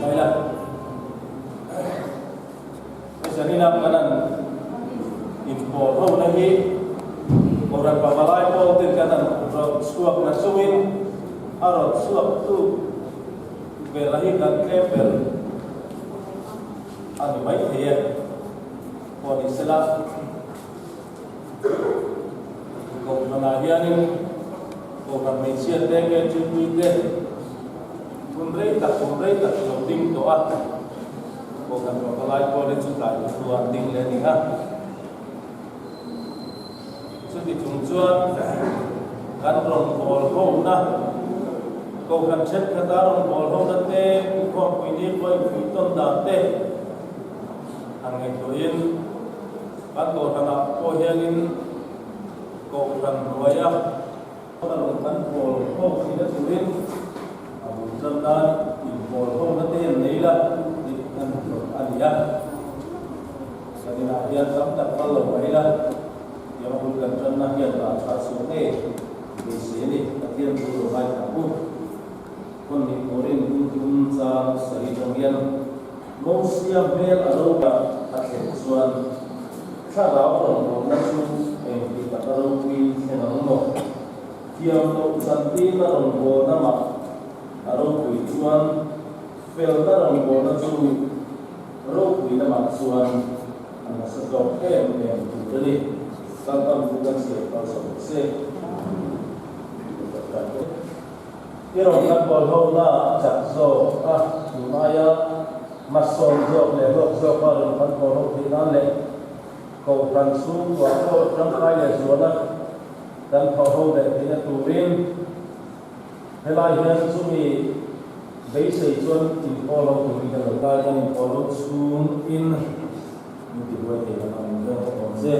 Mai la. Hei zanin a kan han inpawl ho na hi Kohhran Pavalai pawl ten kan han rawt chhuak na chungin a rawt chhuak tu ber a hi kan tlem ber a ni mai thei e. Pawh ni sela Kohhranah hianin Kohhran hmeichhia te, KGP te hun rei tak hun rei tak lo ding tawh a, Kohhran Pavalai pawl hi chu tlai thu thu an ding leh a ni a. Chuti chung chuan kan rawn bawl hona, Kohhran thenkhat a rawn bawl hona te, inkhawmpui ni pawh infuih tawn dan te han ngaihtuahin kan Kohhranah pawh hianin Kohhran hnuaia a rawn kan bawl ho thihna turin a bul tan nan inbawl hona te an nei la tih kan hlawt a ni a. Kan inah hian tam tak kal lo mai la, tiang bul kan tanna hian rah tha chhuah ngei beisei a ni. Pathian thu lo ngaithla u. Hawn nih turin tum tum chang sawi atang hian Mosia hmel a lo dah a thlen chuan thlarau rawngbawlna chu engti tak a ropui thleng ang maw? Thiam loh chantirna rawngbawlna mah a ropui chuan felna rawngbawlna chu Ropui lamah chuan a nasa tawk em em tur a ni. Kalpang chu kan siam phal chho ta se. I rawn kan pawl ho na a chak zawk a, tun aia hmasawn zawk leh hlawk zawk a rawn kan pawl ho theih nan leh Kohhran chhungkua pawh tangkai leh zuala kan thawh ho leh theihna turin Helai hian chumi beisei chuan inpawl ho turin ka lo kai kan inpawl ho chhung in min ti buai thei lo ang min veng bawk awm che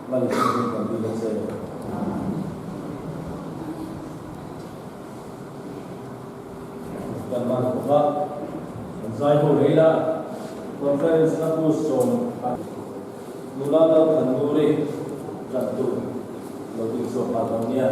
Mali chhung in kan dil a che. Kan man bawk a, kan zai ho rei la, conference na pu sawm nula Lalthannguri tan tur lo ding chhuak nghal dawn nia.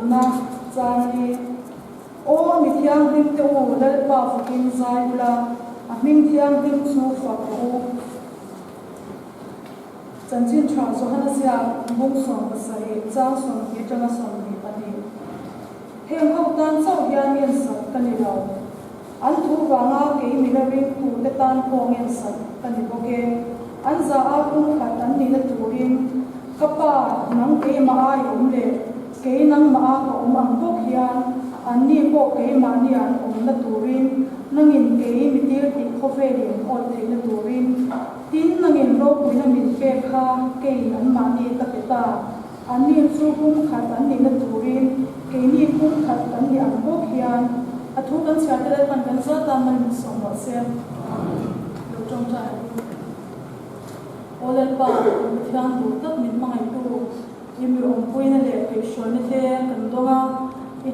Na chang hi, Aw mi thianghlim te u, Lalpa fakin zai ula, a hming thianghlim chu fak rawh u. Chanchin tha Johana ziak bung 70 chang 20 atanga 22. Heng ho tan chauh hian ngensak ka ni lo. An thu vanga kei mila ringtute tan pawh ngensak ka ni bawk e. An za a pumkhat an nihna turin ka pa nang keimah a i awm leh kei nangmah a ka awm ang bawk hian anni pawh keimahni an awmna turin nangin kei mi tir tih khawvelin awih theihna turin tin nangin ropuina min pek kha keiin anmahni ka pe ta. Anni chu pumkhat an nihna turin keini pumkhat kan nih ang bawk hian a thu kan chhiar te Lalpan kan zat a mal min sawm rawh se. Lo tawngtai ang u. Aw Lalpa, Pathian duh tak min hmangaihtu, i mi awmpuina leh kaihhruaina te kan dawng a, i.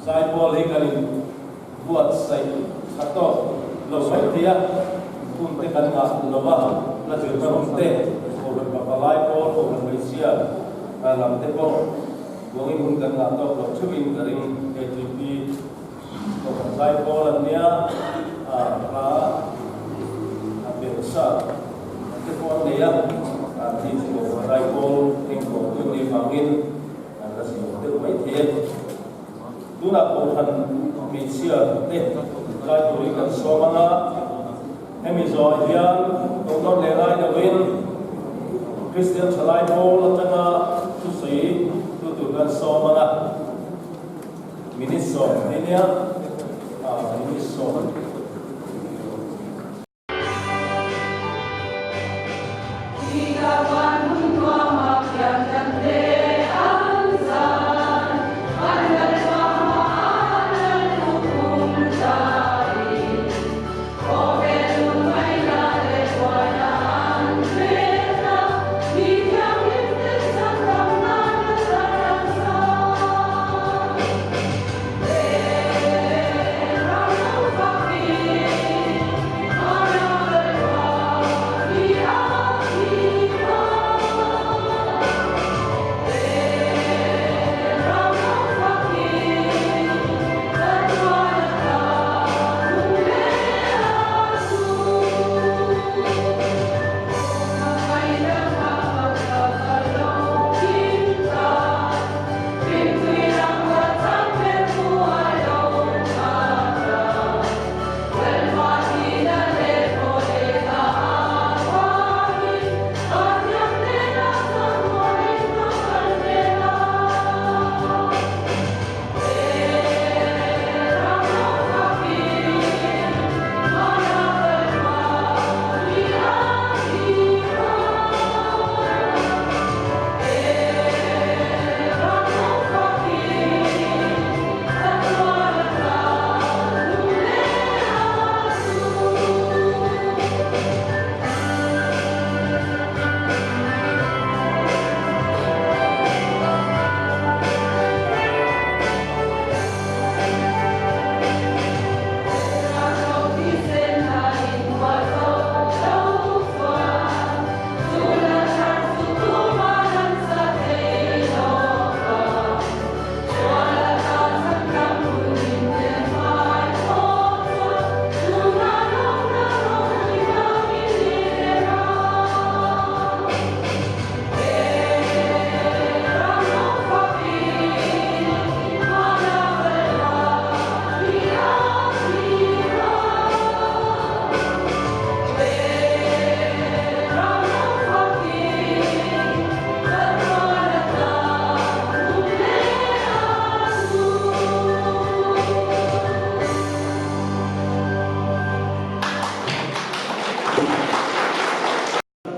Zaipawl hi kan in buatsaih tha tawk lo mai thei a, hun te kan ngah. ngah lova hla zirna rawng te, Kohhran Pavalai pawl, Kohhran Hmeichhia lam te pawh buangin hun kan ngah tawk loh theuhin ka ring. KTP Kohhran Zai pawl an nia, hla a belhsa te pawh an nei a, chi chu Kohhran Zai pawl engkawl tu an nih vangin an la zir deuh mai thei e. Tunah Kohhran hmeichhia te zai turin kan sawm ang a, hemi zawh hian Kohhran leh lai loin Kristian thalai pawl atanga thusawi tu tur kan sawm ang a, minute 10 nia, minute 10.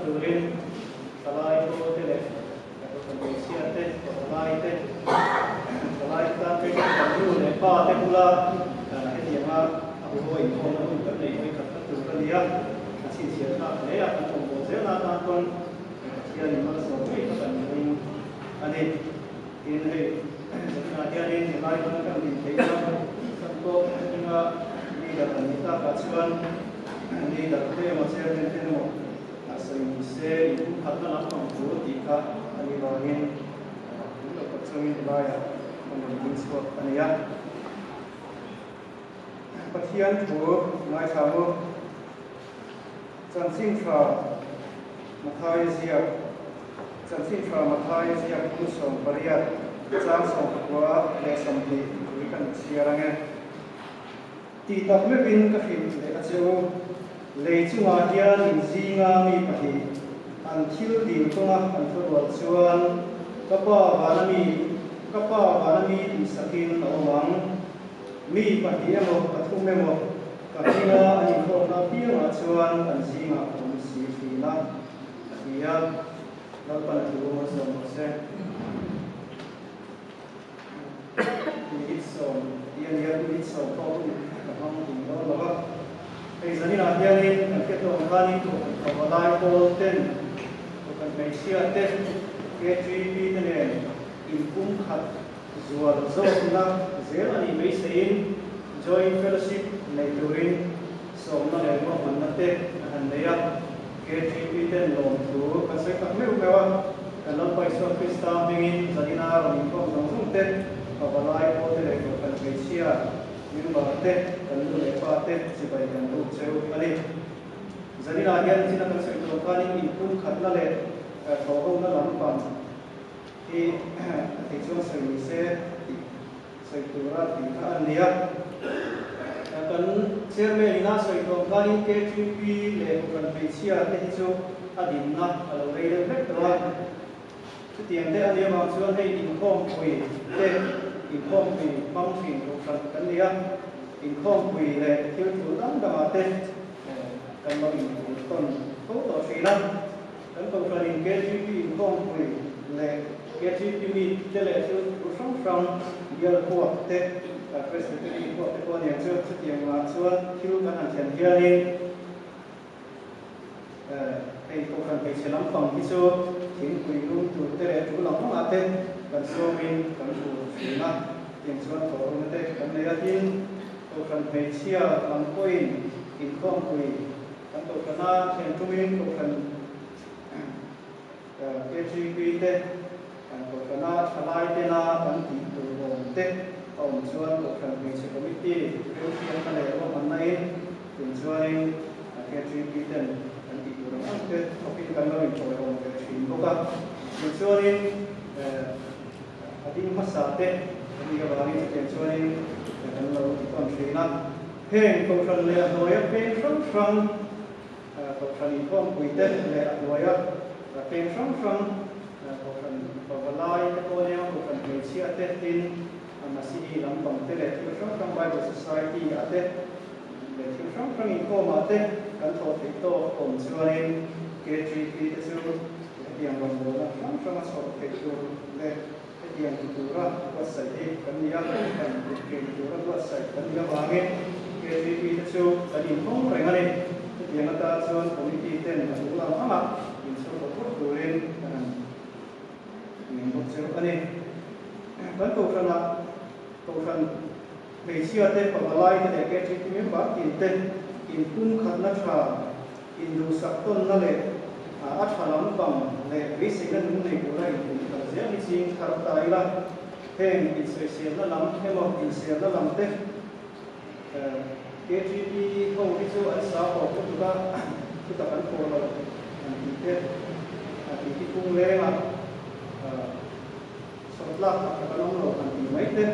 Turin palai pawlte leh hmeichhia te, palai te, palai tan te kan nu leh pa te bula hetianga a huho inkhawmna hun kan nei hawi khat khat tur a ni a, a chhinchhiah thlak hle a, kan awm bawl zel atan pawn Pathianin malsawm ngei kha kan ring a ni. Tin, hei zaninah hianin helai hmun kan din theih a, kan pawh hminga leader an ni takah chuan leader te emaw chairman te emaw a sawi ni se inpumkhatna lampang thu tih kha a nih vangin tun lo tak chungin helaiah kan rawn ding chhuak a ni a. Pathian thu ngaithla mu Chanchin tha Mathai ziak Chanchin tha Mathai ziak kum 18 chang 29 tui kan chhiar ange. Tih tak meuhin ka hrilh leh a che u. Lei chungah hian in zinga mi pahnih an thil dil kawnga an thurual chuan ka pa vana mi ka pa vana mi tih sakin a awm ang. Mi pahnih emaw pathum emaw Ka hminga an inkhawmna apiangah chuan an zingah ka awm si thin a, a ti a. Lalpan a thu a zawm rawh se. Minute 10 ti a nia, minute 10 pawh hun ka hmang ding dawn lo va. Hei zaninah hianin kan hriat tawh ang khanin Pavalai pawl ten, Kohhran hmeichhia te, KTP te nen inpumkhat Zual zawkna zel a nih beiseiin Joint Fellowship nei turin sawmna leh ruahmanna te an han nei a, KTP ten lawmthu kan sawi tak meuh meuh a, kan Lalpa Isua Krista hmingin zanina rawn inkhawm zawng zawng te, pavalai pawlte leh kohhran hmeichhia member te, kan nu leh pa te chibai kan buk cheu a ni. Zaninah hian china kan sawi tur khanin inpumkhatna leh thawhhona lampang hi a thei chuan sawi ni se tih sawi tura tih kha a ni a. Kan chairman ina sawi tawh khanin KTP leh Kohhran hmeichhia te hi chu a dinna a lo rei deuh hlek tawh a. Chutiang te a nih avang chuan hei inkhawmpui te inkhawmpui hmang thin Kohhran kan ni a. Inkhawmpui leh thil tul dang dangah te kan lo intul tawn fo tawh thin a. Kan Kohhranin KGP inkhawmpui leh KGP meet te leh thil thu hrang hrang bial huak te, Presbytery huak te pawh a niang chu, chutiang ah chuan thil kan han thlen hianin hei Kohhran hmeichhe lampang hi chu thingpui lum tur te leh tul ang angah te kan sawmin kan tur thin a, tiang chuan thawhhona te kan nei a. Tin, Kohhran hmeichhia lam pawhin inkhawmpui Kan kohhrana thlen tumin kohhran KGP te, kan kohhrana thalai tena kan tih tur awm te a awm chuan kohhran hmeichhe committee remhriatna leh ruahmanna in tun chuanin KGP ten kan tih tur ang ang te thawkin kan lo intawiawm ve thin bawk a. Tun chuanin a ding hmasa te kan nih avangin chutiang chuanin kan lo ti tawn thin a. Heng kohhran leh a hnuaia peng hrang hrang, kohhran inkhawmpui te leh a hnuaia peng hrang hrang, kohhran pavalai te pawh nia, kohhran hmeichhia te, tin Masihi lampang te leh thil hrang hrang Bible Society ah te leh thil hrang hrang inkhawmah te kan thawh theih tawk awm chuanin KGP te chu hetiang rawngbawlna hrang hranga chhawr theih tur leh Hetiang ti tura buatsaih hi kan ni a, kan kutke ti tura buatsaih kan nih avangin KTP te chu kan inhawng reng a ni. Hetiang atan chuan committee ten a duh ang anga inchhawr bawk bawk turin kan han ngen bawk cheu a ni. Kan kohhranah kohhran hmeichhia te, pavalai te leh KTP member tin te inpumkhatna tha, Induhsak tawnna leh a tha lampang leh beiseina nung nei tura inpumkhat zel hi ching thar ta ila, heng insawiselna lam emaw inselna lam te KGB ho hi chu an sa haw lutuk a, thutak an pawh lo an tih te a tih hi kung lenga sawt lak tak tak an awm lo han tih mai te,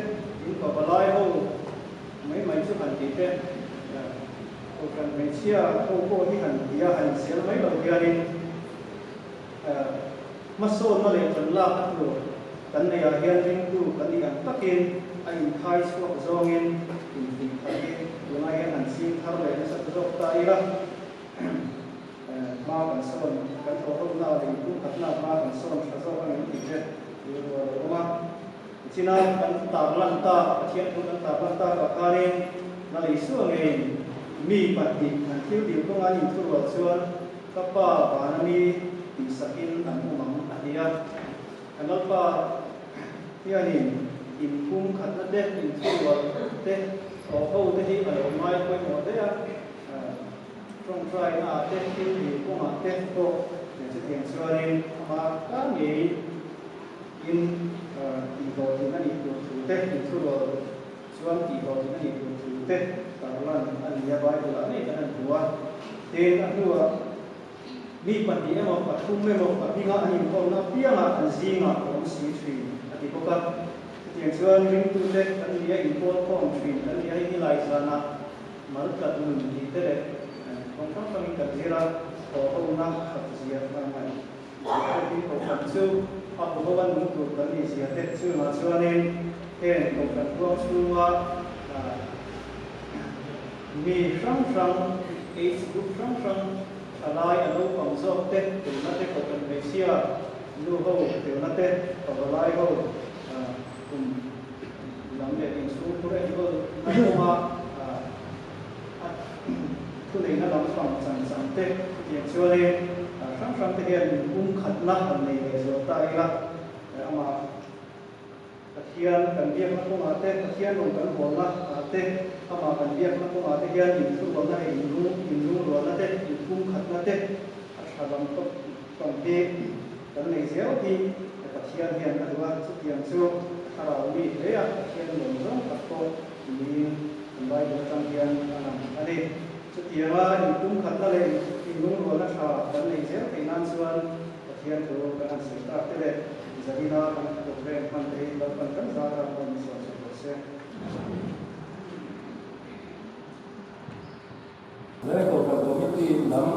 in pavalai ho mai mai chu han tih te. Kohhran hmeichhia ho pawh hi han ti a, han insial mai lo hianin hmasawnna leh tan lakna tur kan neihah hian ringtu kan nih ang takin a inkhai chhuak zawngin infuih thar hi tunah hian han ching thar leh nasa ta zawk ta ila, hma kan sawn, kan thawhhona leh inpumkhatna hma kan sawn tha zawk a ngem tih te rilru a lo awm a. China kan tarlan tak, Pathian thu kan tarlan takah khanin Lal Isua ngeiin mi pahnih an thil dil kawnga an inthurual chuan ka Pa vana mi tihsakin an awm ang a ti a. Kan Lalpa hianin inphum khatna te, inthurual te, thawhho te hi a lo ngai pawimawh hle a. Tawngtaina ah te, thil dil kawngah te pawh chutiang chuanin amah ka ngeiin In tihhlawhtlin a nih tur thu te, inthurual chuan tihhlawhtlin a nih tur thu te tarlan a ni a, Bible-ah ngei kan han hmu a. Tin, a hnuah mi pahnih emaw, pathum emaw, pahninga an inkhawmna apiangah an zingah a awm si thin a ti bawk a. Chutiang chuan ringtute kan ni a, inpawlkhawm thin kan ni a, hei nilai zanah mal tlat nun tih te leh kawng hrang hrangin kan zir a, thawhhona khat zia ngaih. Heti kohhran chu a huho a nung tur kan nih zia te chungah chuanin heng kohhran huang chhunga mi hrang hrang, age group hrang hrang, thalai a naupang zawk te telna te, kohhran hmeichhia nu ho telna te, pavalai ho kum lam leh inchhungkhur enkawl na kawnga a thuneihna lampang chan chan te chutiang chuanin hrang hrang te hian inpumkhatna han nei leh zawh ta ila, amah Pathian kan biakna kawngah te, Pathian rawn kan bawlna ah te. Amah kan biakna kawngah te hian inthurualna leh inlungrualna te, inpumkhatna te a tha lam tawp hi kan nei zel hi Pathian hian a duh a, chutiang chu thlarau mi hle a, Pathian lawm zawng tak pawh niin kan Bible atang hian a lang a ni. Chutianga inpumkhatna leh inlungrualna tha kan nei zel theih nan chuan Pathian thu kan han sawi tak te leh Zarina kan programme hman te hi Lalpan kan zat a rawn insawn chhuah rawh se. Leh Kohhran Committee lam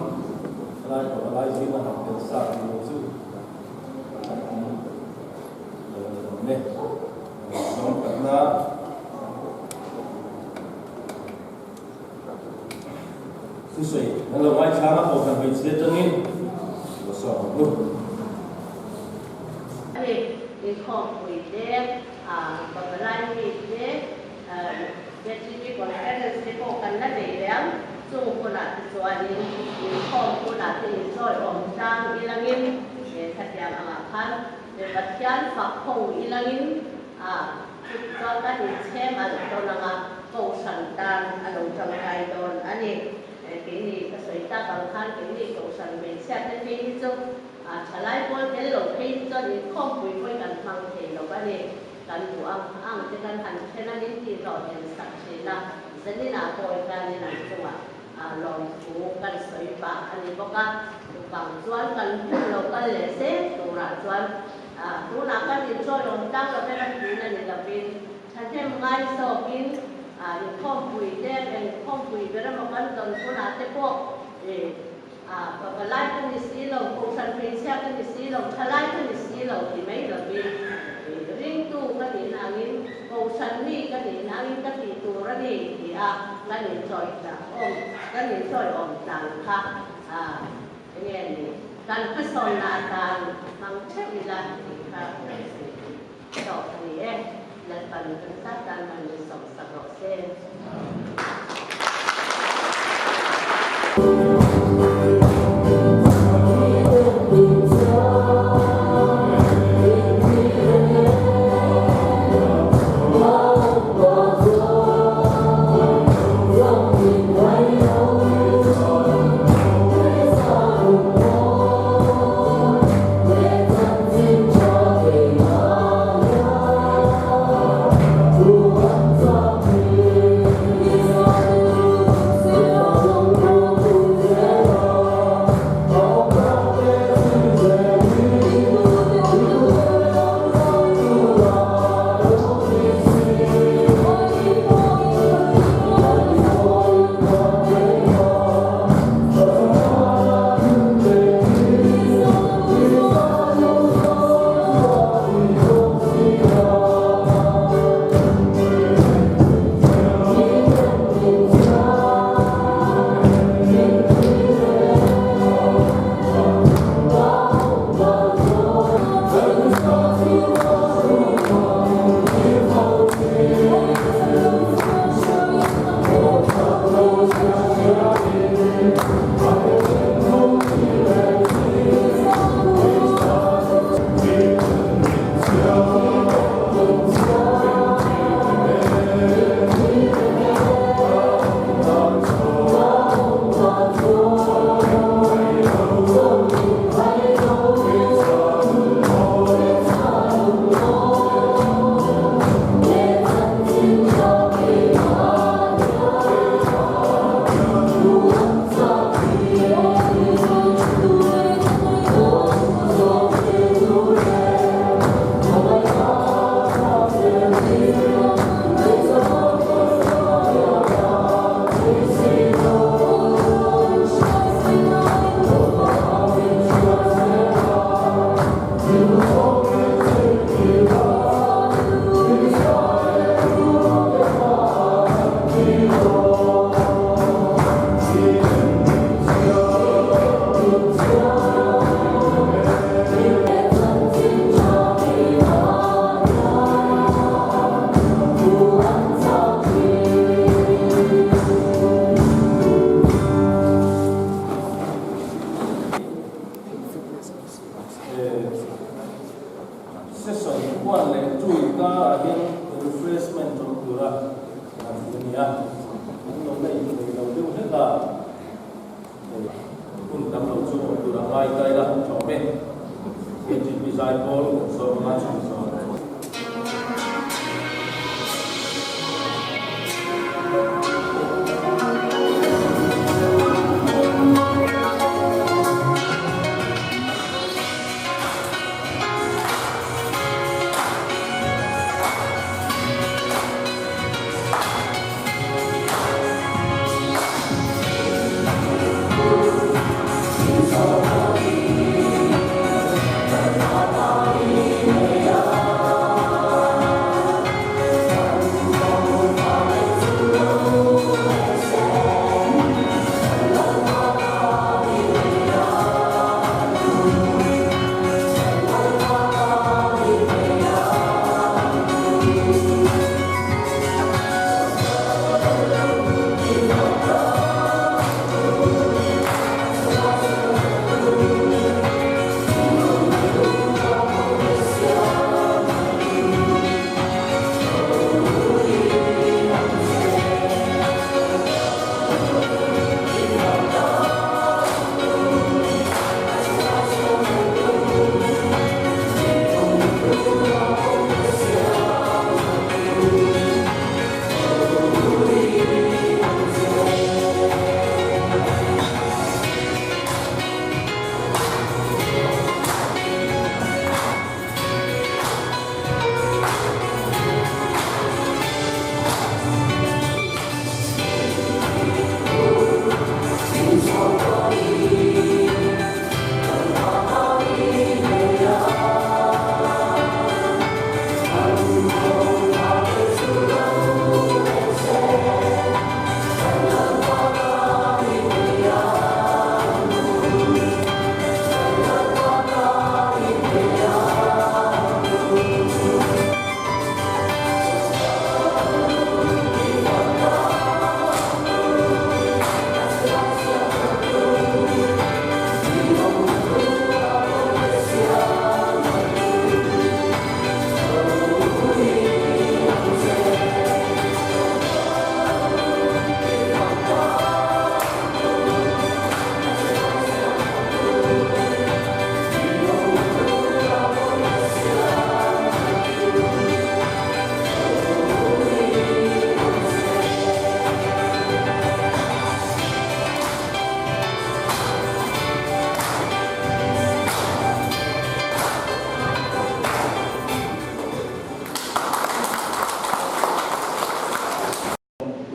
lai tawh a lai zinga han tel sa tih lo chu an awm lo a ni awm e. Zawngtatna thusawi an lo ngaithlang a, Kohhran hmeichhia atangin lo sawm ang u. A ni, inkhawmpui te, pavalai mi te, ZGP Conference te pawh kan la nei leh ang. Chung hunah te chuanin inkhawm hunah te inchawiawm tlang ilangin khatiang angah khan Pathian fak ho ilangin chut chuan kan inchhem alh dawn anga Kohhran tan a lo tangkai dawn a ni. Keini ka sawi tak ang khan keini Kohhran hmeichhia te phei hi chu thalai pawl tel lo phei hi chuan inkhawmpui pawhin kan hmang thei lo a ni. Kan duh ang ang te kan han then a min tih hlawh nen sak thin a, zaninah pawh hianin an chungah lawmthu kan sawi pah a ni bawk a, chuvang chuan kan hun lo kal leh zel turah chuan tunah kan inchawi awm tlang lo ber a thin a ni lovin thahnem ngai zawkin inkhawmpui te engkhawmpui ber emaw kan tawn hunah te pawh Pavalai ka ni si lo, Kohhran hmeichhia ka ni si lo, thalai ka ni si lo ti mai lovin ringtu ka nihna angin, Kohhran mi ka nihna angin ka tih tur a ni ti a kan inchawi tlang awm, kan inchawi awm tlang kha enge ni kan hmasawnna atan hmang theuh ila tih kha kan sawi tawh a ni e. Lalpan kan zat tan man min sawmsak rawh se. Session one leh two inkarah hian refreshment awm tura kan ti a ni a. ngai ta ila tha awm e. KTP Zaipawl kan sawm anga chhun zawm.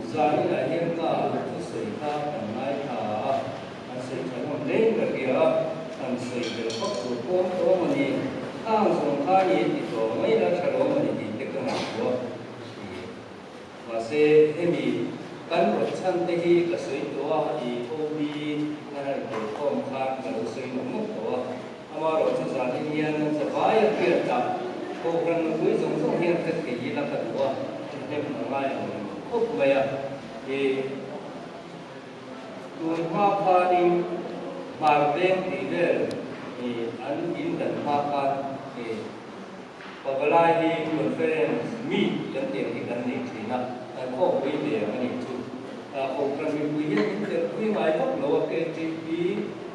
Zaninah hian ka thusawi kha kan ngaithla a, an sawi tha hlawm hle ka hria a, an sawi tel vak tur pawh tawng a ni. Khang zawng kha ni ti tawh mai la tha lawm a ni tih te ka ngaihtuah a ni. Mahse hemi kan rawt chhan te hi ka sawi tawh a, i OB kan han intelkhawm khan ka lo sawi nawk nawk tawh a. Amaherawhchu zanin hian an zavai a hriat a, Kohhran nupui zawng zawng hian ka thei ila ka duh a, thahnem a ngai ang reng khawp mai a. I tun hma khanin hmar veng tih vel i an in dan hma khan i Pavalai hi conference meet kan tih ang hi kan nei thin a, kan khawmpui ve ang a nih chu. Kohhran mipui hian min telpui ngai vak lo a, KTP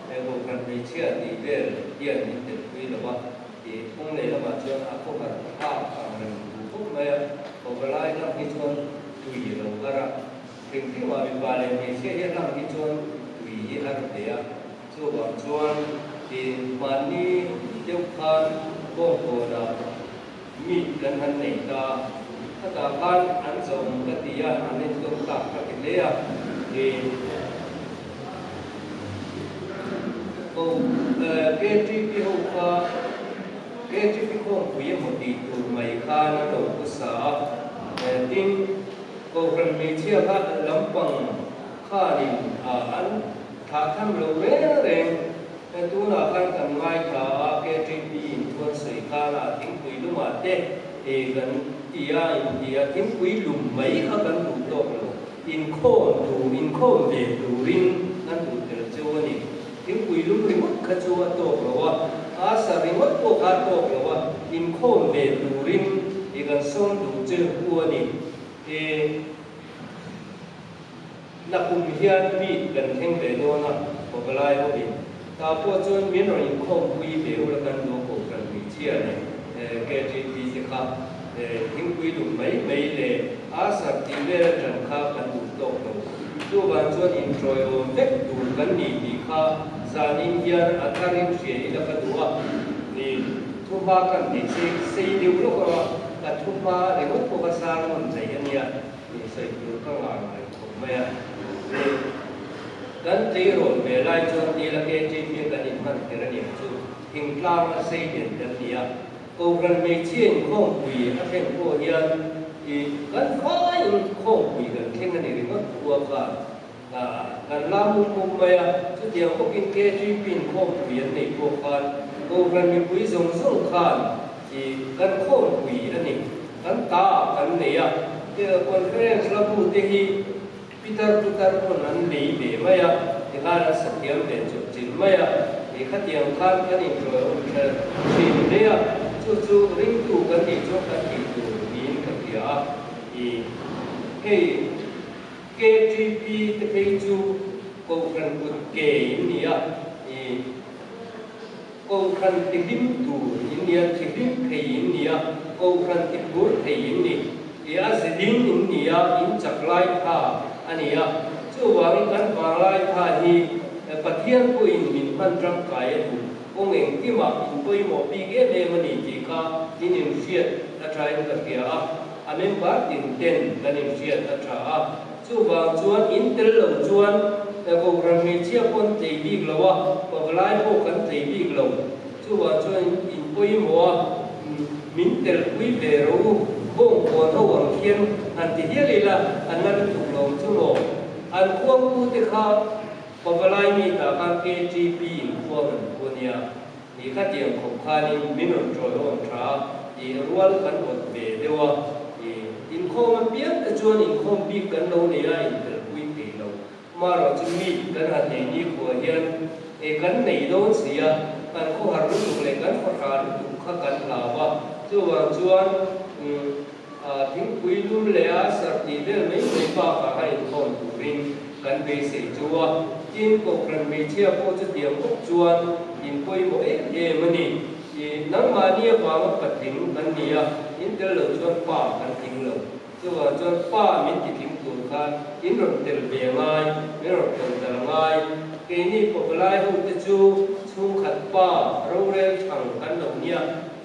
Kohhran hmeichhia tih vel hian min telpui lo a, tih kawng leh lamah chuan a khawhar thlak ang reng duh khawp mai a, Pavalai lam hi chuan tui a lo har a, hrim hrim ah mipa leh hmeichhia hian lam hi chuan tui hi har ve a. Chuvang chuan i mahni deuh khan bawngkawnah meet kan han nei ta. Khatah khan an zawm ka ti a, an enkawl tak ka ti hle a. I ko KTP ho kha KTP khawmpui emaw tih tur mai khan an lo phusa a. Tin, Kohhran hmeichhia kha lampang khanin an Thlah tham lo reng reng e tunah khan kan ngaithla a KTP in thuan sawi khan a thingpui lumah te e kan ti a in ti a thingpui lum mai kha kan duh tawk lo inkhawm tur inkhawm ve turin kan duh tel cheu a ni thingpui lum ringawt kha chu a tawk lo a a sa ringawt pawh kha a tawk lo a inkhawm ve turin e kan sawm duh cheu hu a ni e. Nakum hian meet kan thleng ve dawn a, Pavalai hovin. Tah pawh chuan min rawn inkhawmpui ve ula kan duh a kohhran hmeichhia leh KTP te kha thingpui lum mai mai leh Asar tih vel atang kha kan duh tawk lo. Chuvang chuan inṭawiawm vek tur kan ni tih kha zanin hian a tharin hria ila ka duh a ni. Thuhma kan nei sei sei deuh lawk ang a, ka thuhma ringawt pawh ka sar nawn thei a nia tih sawi tur ka ngah ngai khawp mai a. Ni, kan tleirawl ve lai chuan tila KTP a kan inhman kher a niang chu thingtlang a sei lian kan ni a. Kohhran hmeichhia inkhawmpui a thlen pawh hian i kan faiin khawmpui kan thleng a ni ringawt khua khan kan la mup mup mai a. Chutiang bawkin KGP inkhawmpui an neih pawh khan Kohhran mipui zawng zawng khan i kan khawmpui a ni, kan ta kan nei a. Conference la bu te hi Pitar putar pawn an lei ve mai a, tikhan an sathiam ve chawp chilh mai a, ih khatiang khan kan inṭawiawm ṭha ṭhin hle a, chu chu ringtu kan nih chuan kan tih tur niin ka hria a, ih hei KTP te phei chu Kohhran kut ke in ni a, ih Kohhran tihlim tur in ni a, tihlim thei in ni a, Kohhran tiphur thei in ni. I a ziding in ni a, in chak lai tha a ni a. Chuvangin kan vanglai tha hi Pathian pawhin min hman tangkai a duh. Kawng engkimah in pawimawh bik em em a ni tih kha in inhriat a thain ka hria a, a member tin ten kan inhriat a tha a. Chuvang chuan in tel lo chuan Kohhran hmeichhia pawh an tlei bik lo a, pavalai pawh kan tlei bik lo. Chuvang chuan in pawimawh a, min telpui ve ro u, bawngkawn ho ang khian han ti hial ila an la lutuk lo ang chu maw? An khuangpu te kha pavalai mi tah khan KTP in khuang an phu ania, ni khatiang khawp khanin min rawn ṭawihawm ṭha a, ih rual kan awt ve deuh a, ih inkhawm apiang te chuan inkhawm bik kan lo nei a intelpui thei lo. Marawh chu mi kan han nei ni khuah hian e kan nei dawn si a, kan khawhar lutuk leh kan fahra lutuk kha kan hlau a, chuvang chuan thingpui lum leh a sarh tih vel mai mai bakah a inkhawm turin kan beisei chu a, tin Kohhran hmeichhia pawh chutiang bawk chuan in pawimawh em em a ni. I nangmahni avanga patling kan ni a, in tel lo chuan pa kan tling lo. Chuvang chuan pa min ti tling tur khan in rawn tel ve ngai, min rawn tel dal ngai. Keini pawpalai ho te chu chhungkhat pa rorel thang kan lo nia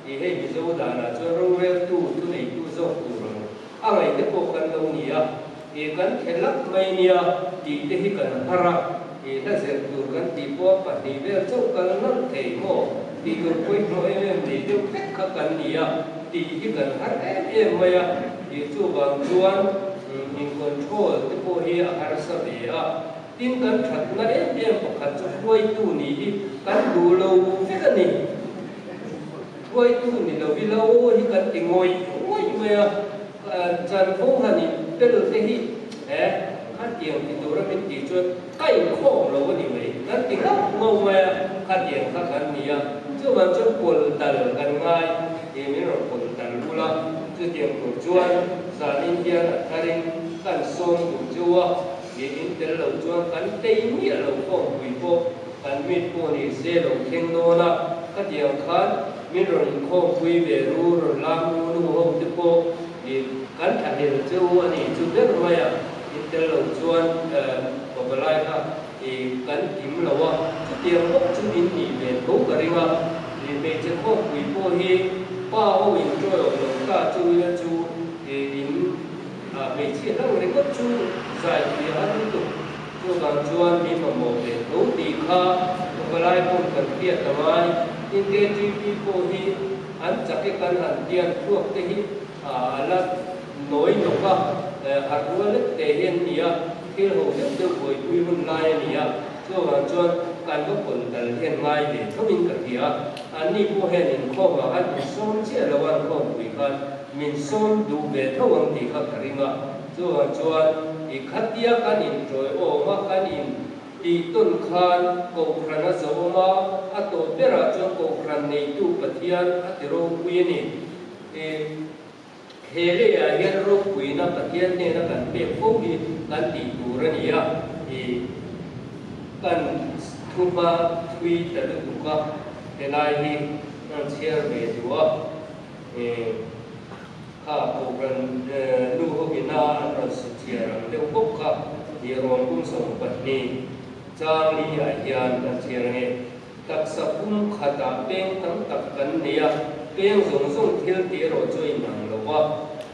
tih hei Mizo danah chuan roreltu thuneitu zawk tur ang a ngaih te pawh kan lo ni a, ih kan thelak mai nia tih te hi kan har a, ih hla zir tur kan tih pawh a pahnih vel chauh kal nalh thei maw tih tur pawimawh em em nei deuh vek kha kan ni a. Tih hi kan har em em mai a, tih chuvang chuan in control te pawh hi a harsa ve a. Tin kan thatna em em pakhat chu hruaitu nih hi kan duh lo vek a ni. Hruaitu ni lo ila aw hi kan ti ngawih ngawih mai a, chanvo han in tel te hi he khatiang ti tura min tih chuan ka inkhawm lo a ni mai kan ti ngauh ngauh mai a, khatiang kha kan ni a. Chuvang chuan pawl dal kan ngai. Ti min rawn pawn dal bul a, chutiang tur chuan zanin hian a tharin kan sawm duh chu a, mi in tel lo chuan kan tei miah lo khawmpui pawh kan mit pawh ni se lo thleng dawn a, khatiang khan min rawn inkhawmpui ve ru rawn lam ru nu ho te pawh i kan thlahlel che u a nih chu ber mai a, in tel lo chuan pavalai kha I kan kim lo a, chutiang bawk chu in nih ve tho ka ring a, i hmeichhe khawmpui pawh hi pa ho in ṭawih awm lo ta chu ila chu i in hmeichhia hlang ringawt chu zai pui a har lutuk. Chuvang chuan mi mamawh ve tho tih kha pavalai pawn kan hriat a ngai. Tin KTP pawh hi an chak e kan han tian thuak te hi a la nawi nawk a, harh rual lek te hi an ni a. Thil ho deuh deuh buaipui hun lai a ni a, chuvang chuan kan va pawn dal hian ngai ve thoin ka hria a, anni pawh hian inkhawm ah khan min sawm chiah lo a, an khawmpui khan min sawm duh ve tho ang tih kha ka ring a, chuvang chuan i khatia kan inṭawiawm a, kan in tih tawn khan Kohhran a zawhawm a, a tawp berah chuan Kohhran neitu Pathian a ti ropui a ni. I. He leiah hian ropuina Pathian hnena kan pek fo hi kan tih tur a ni a, i kan thuma thui ta lutuk a, helai hi an chhiar ve duh a, kha Kohhran nu hovina an rawn su chhiar ang deuh bawk kha i rawn bum 12 chang li ah hian kan chhiar ange. Taksa pum khatah peng tam tak kan nei a, peng zawng zawng thil tih erawh chu a inang lo va.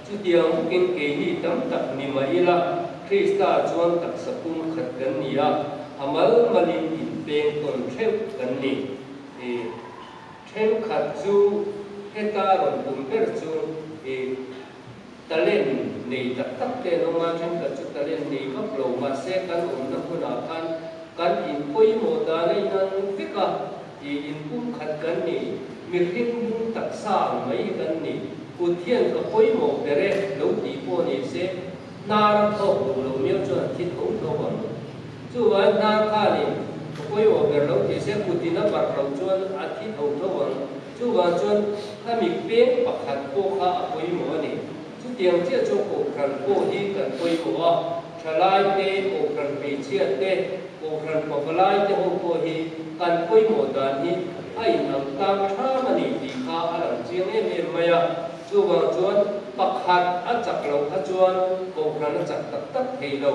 Chutiang bawkin keini tam tak ni mah ila, Krista chuan taksa pum khat kan ni a, a mal malin inpeng tawn theuh kan ni. I thenkhat chu heta rawn tum ber chu i talent nei tak tak te an awm a, thenkhat chu talent nei vak lo mahse kan awmna hmunah khan kan inpawimawh dan a inang vek a, i inpumkhat kan ni, mihring lung taksa ang mai hi kan ni. Kut hian ka pawimawh ber e lo tih pawh ni se, hnar a thawk duh lo miau chuan a thi tho tho ang. Chuvangin hnar khanin ka pawimawh ber lo tih se kutin a barh loh chuan a thi tho tho ang. Chuvang chuan khami peng pakhat pawh kha a pawimawh a ni. Chutiang chiah chu Kohhran pawh hi kan pawimawh a, thalai te, Kohhran hmeichhia te, Kohhran pavalai te ho pawh hi kan pawimawh dan hi a inang tlang ṭham a ni tih kha a lang chiang em em mai a. Chuvang chuan pakhat a chak loh kha chuan Kohhran a chak tak tak thei lo.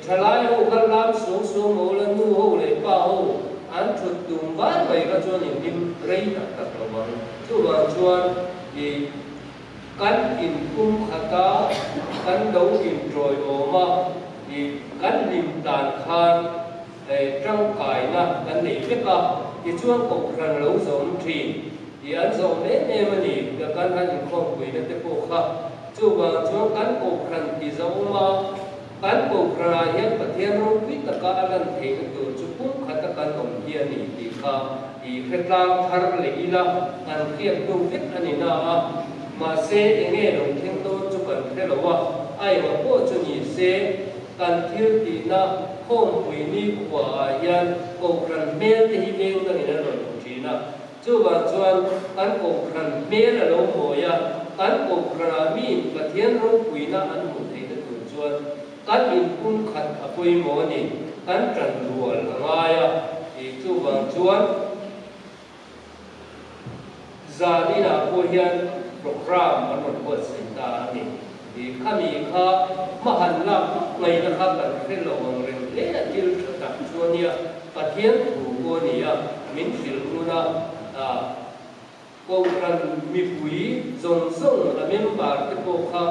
Thalai ho kha lam suang suang ho la nu ho leh pa ho an thut tum vai mai kha chuan in hlim rei tak tak lo ang. Chuvang chuan i kan in pum khat a, kan lo in tawiawm a, i kan hlim tan khan tangkaina kan nei vek a, tichuan kohhran lo zawm thin. I an zawm em em a ni, ka kan han inkhawmpuina te pawh kha. Chuvang chuan kan kohhran ti zawm a, kan kohhranah hian Pathian ropui taka a lan theihna tur chu pumkhata kan awm hi a ni tih kha i hretlang thar leh ila kan hriat hnu vek a ni na a. Mahse, enge lo thleng dawn chu kan hre lo a, a engah pawh chu ni se kan thil tihna khawmpui nikhuaah hian kohhran hmel te hi veng dangin an rawn hmu thin a. Chuvang chuan kan kohhran hmel a lo mawi a, kan kohhranah miin Pathian ropuina an hmuh theihna tur chuan kan inpumkhat a pawimawh a ni, kan ṭan rual a ngai a tih chuvang chuan zan inah pawh hian programme an rawn buatsaih ta a ni. I khami kha hmahan lak vak ngaihna kha kan hre lo ang reng hle a, thil ṭha tak chu a nia. Pathian thu pawh a ni a, min hrilh hmun a, Kohhran mipui zawng zawng a member te pawh kha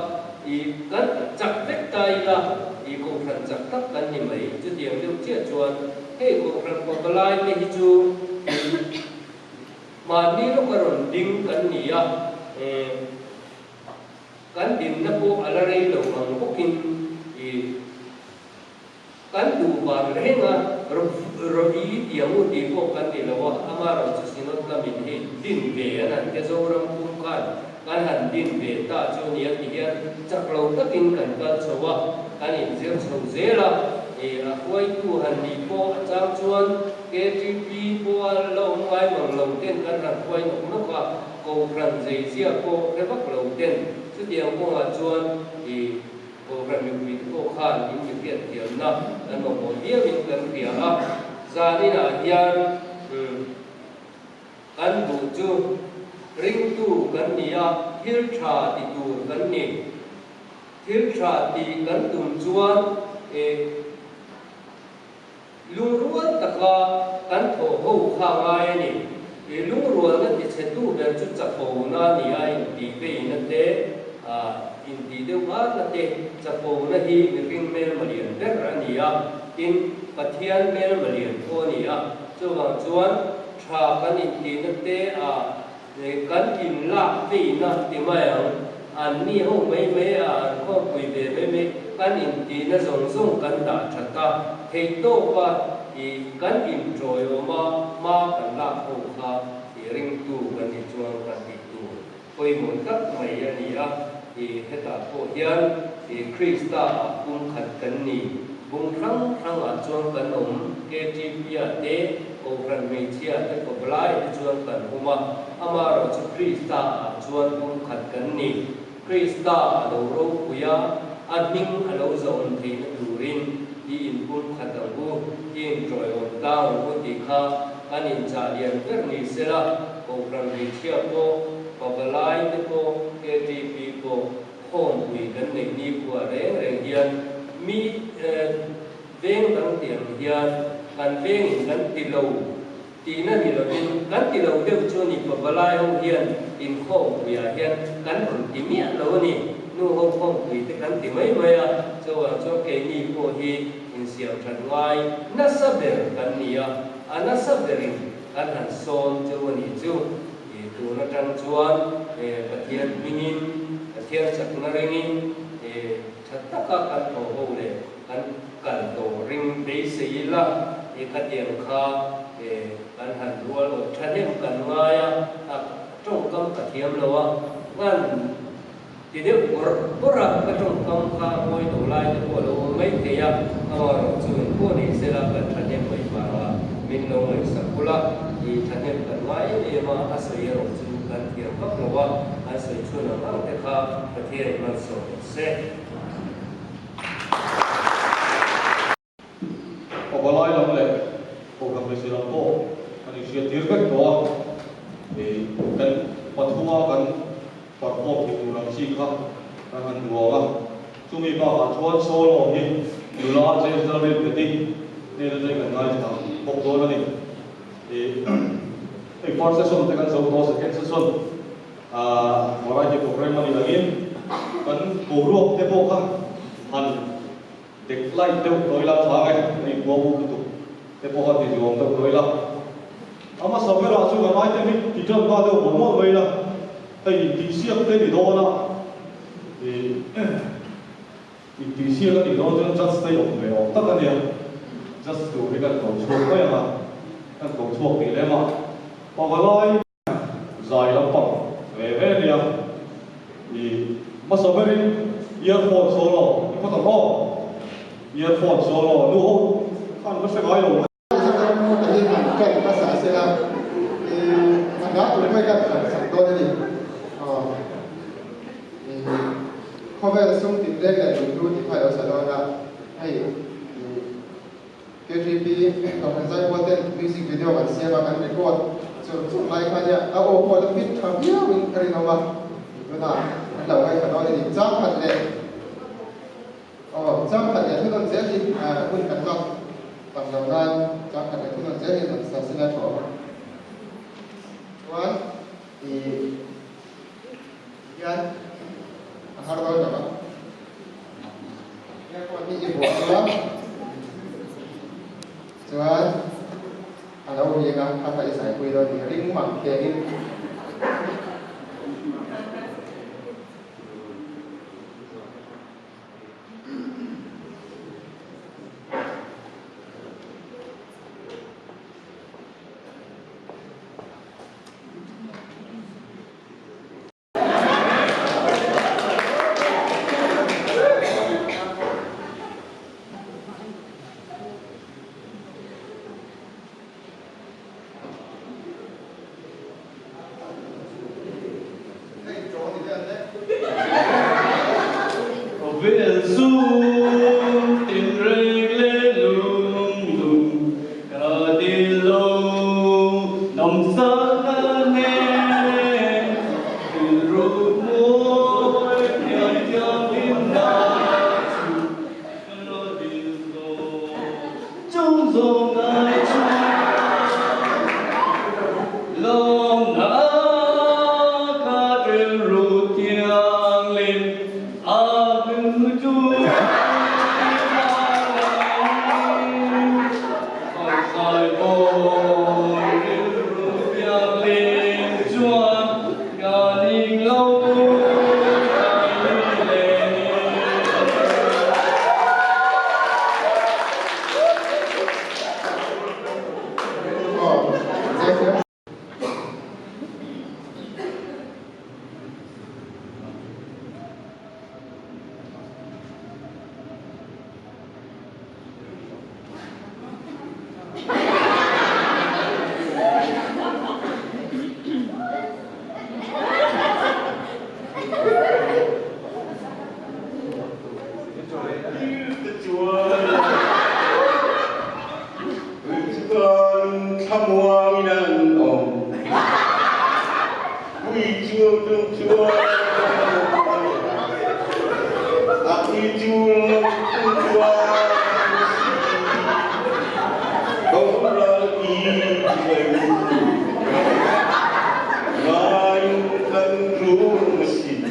i kan chak vek ta ila, i Kohhran chak tak kan ni mai. Chutiang deuh chiah chuan hei Kohhran pavalai te hi chu i mahni lawka rawn ding kan ni a, kan dinna pawh a la rei lo ang bawkin i Kan duh vang reng a, Rawih tiang u tih pawh kan ni lo a, ama rawn chu Synod lamin hei din ve an han tia Zoram pum khan kan han din ve ta chu nia ti hian chak lo takin kan kal chho a, kan inzir chho zel a, ih a hruaitu han nih pawh a chang chuan KTP pawh a la awm ngai mang lo ten kan han hruai nawk nawk a, Kohhran zeizia pawh hre vak lo ten chutiang kawngah chuan ih Kohhran mipui te pawh khan in mi hriat thiamna kan mamawh viauin kan hria a, zaninah hian kan duh chu ringtu kan ni a, thil tha ti tur kan ni. Thil tha tih kan tum chuan lungrual taka kan thawh ho kha ngai a ni. I lungrualna tichhetu ber chu chapona a ni a, intihveina te, intih deuh arna te, chapona hi mihring hmelma lian ber a ni a, tin, Pathian hmelma lian pawh a ni a. Chuvang chuan tha kan intihna te a Kan inlak veina ti mai ang, an ni ho mai mai a, an khawmpui ve mai mai, kan intihna zawng zawng kan dah that a, theihtawp a i kan inṭawiawm a, hma kan lak ho kha i ringtu kan nih chuan kan tih tur pawimawh tak mai a ni a, i hetah pawh hian i Krista ah pumkhat kan ni. Bung hrang hrangah chuan kan awm, KTP-ah te, Kohhran hmeichhia te kawp lai te chuan kan awm a, amaherawhchu Krista-ah chuan pumkhat kan ni. Krista a lo ropui a, a hming a lo zawm theihna turin i inpumkhat ang u. I inṭawiawm tlang ang u tih kha kan inchah lian ber ni sela, Kohhran hmeichhia pawh, pavalai te pawh, KTP pawh khawmpui kan neih nikhua reng reng hian mi veng dang tih ang hian kan vengin kan ti lo tihna ni lovin kan ti lo deuh chu ni pavalai ho hian inkhawmpuiah hian kan rawn ti miah lo a ni. Nu ho khawmpui te kan ti mai mai a, chuvang chuan keini pawh hi insiam that ngai nasa ber kan ni a, a nasa berin kan han sawm chu a nih chu. Tun atang chuan Pathian hmingin, Pathian chakna ringin tha taka kan thawh ho leh kan kal tawh ring beisei ila khatiang kha kan han rual awt thahnem kan ngai a, a tawngkam ka thiam lo a, ngan Ti deuh bawrh bawrh a, ka tawngkam kha a mawi lo lai te pawh a lo awm mai thei a, amaherawh chu eng pawh ni sela kan thahnem mai vanga min lo ngaihsak bul a, i thahnem kan ngai em em a, a sawi erawh chu kan thiam vak lo a, an sawi chhun ang ang te kha Pathian in malsawm rawh se. Pavalai lam leh Kohhran hmeichhe lam pawh kan inhriat tir vek tawh a, kan pathuma kan perform thei tur ang chi kha kan han duang a, chumi bakah chuan solo hi nula James Lalrinpeti hnen atangin kan ngaithla bawk dawn a ni. Hei first session te kan zo tawh a, second session variety program a nih angin kan boruak te pawh kha han Dek light deuh tawi la tha nge, a inkuang buk lutuk te pawh a ti zuam deuh tawi la. A hmasa berah chu kan item hi ti tan nghal deuh mawlh mawlh mai la, hei intihsiak te ni dawn a, ih intihsiak a nih dawn chuan judge te hi awm ve awm tak a nia, judge tur hi kan ko chhuak mai ang a, kan ko chhuak tih lem a, pavalai. Zai lampang ve ve nia. I hmasa berin earphone solo i phawt ang aw. Earphone solo nu ho khan ka hre ngai lo mai. Mizoram hi han ṭan hmasa sela i a hla tur mai kan han sak dawn a ni. Aw i khawvel sum tinreng leh lunghlu tih kha i lo sa dawn a, hei i. KGP Kohhran Zaipawl ten music video kan siam a, kan record chur chur lai kha nia a aw pawh la fit tha viau in ka rinawm a, tunah an lo ngaithla dawn a ni. Chang khat leh aw chang khat leh thunawn zel hi hun kan lak tam lo nan chang khat leh thunawn zel hi rawn sa sila thaw ang. Chuan i hian a har dawn lo a. Airport hi i buah a chuan a lo ring a, kha kha i saipui dawn tih ring mang khengin. Khawvel zum tinreng leh lung lung ka dil lo nawmsakna nen rilru mawi thiam thiam in na chu ka lo dil zawk chung zawng ngai chuan lawmna ka rilru thianghlim a hmu chu Ui chu chung chuan A ui chu lo chung chuan Không lo ý người Ngai kan ru xin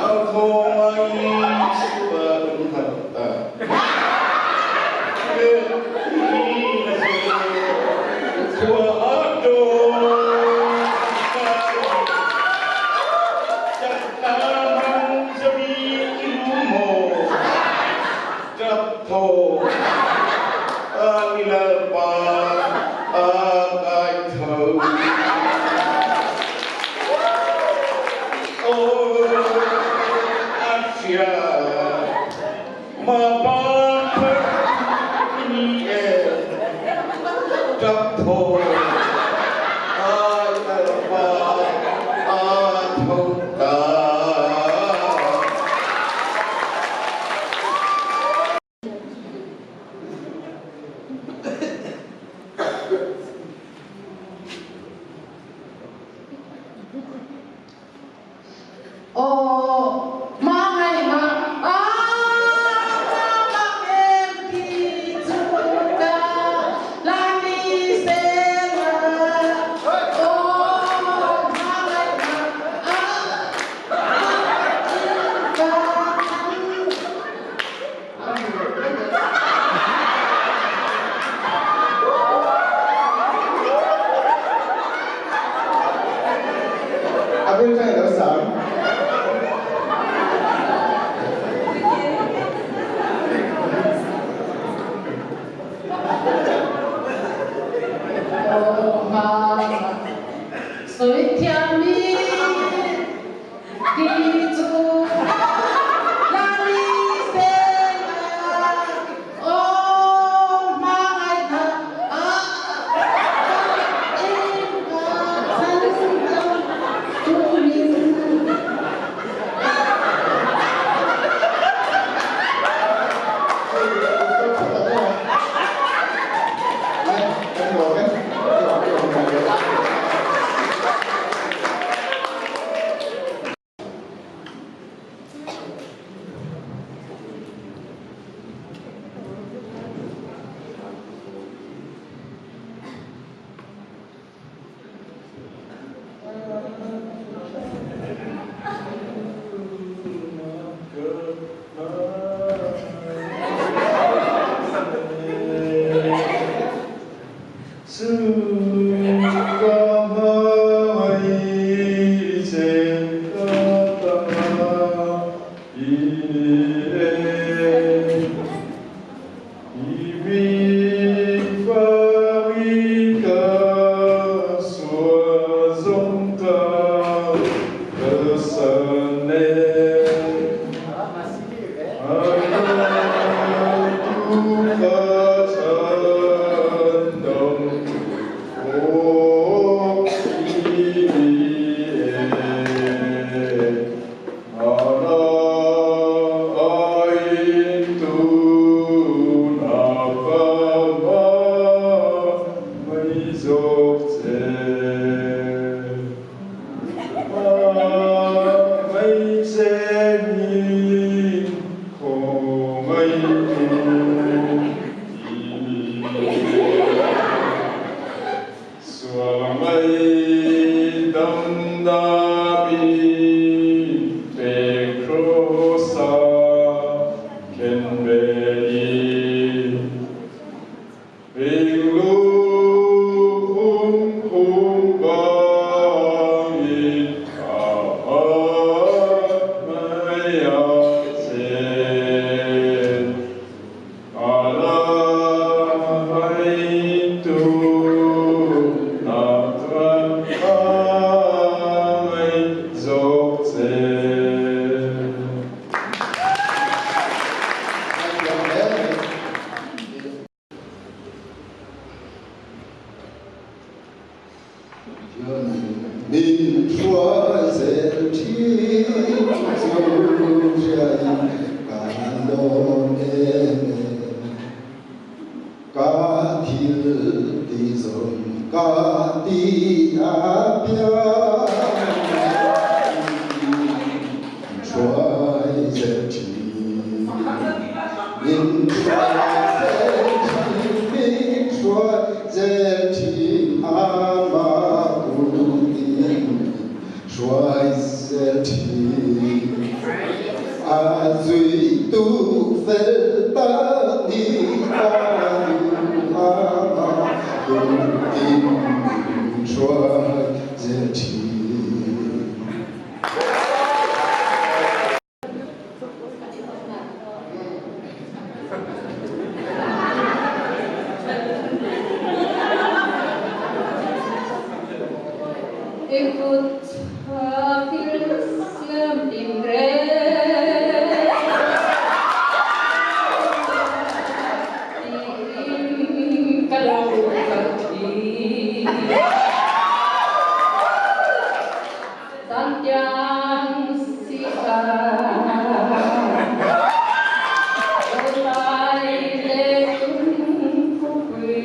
Ao thô mai suan thật ta Ti a piang hruai zel thin. Min hruai zel thin, min hruai zel thin, ama kutin hruai zel thin. A zuitu fel tak ni ta duh ama kutin min hruai zel thin. I kut tha thil siam tinreng tiin ka lo kal thin. Santiang si a lo tai leh tum khupui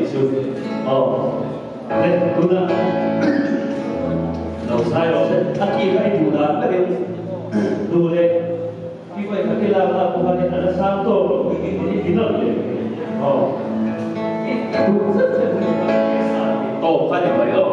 nih chu. Aw le tunah lo zai rawh se. A ki kha i duh dan berin duh leh i vawi khat i lak lak pawh khanin a la sang tawk lo i ti nawlh leh aw i duh zet zet hun kha i sang tawp kha ni mai aw.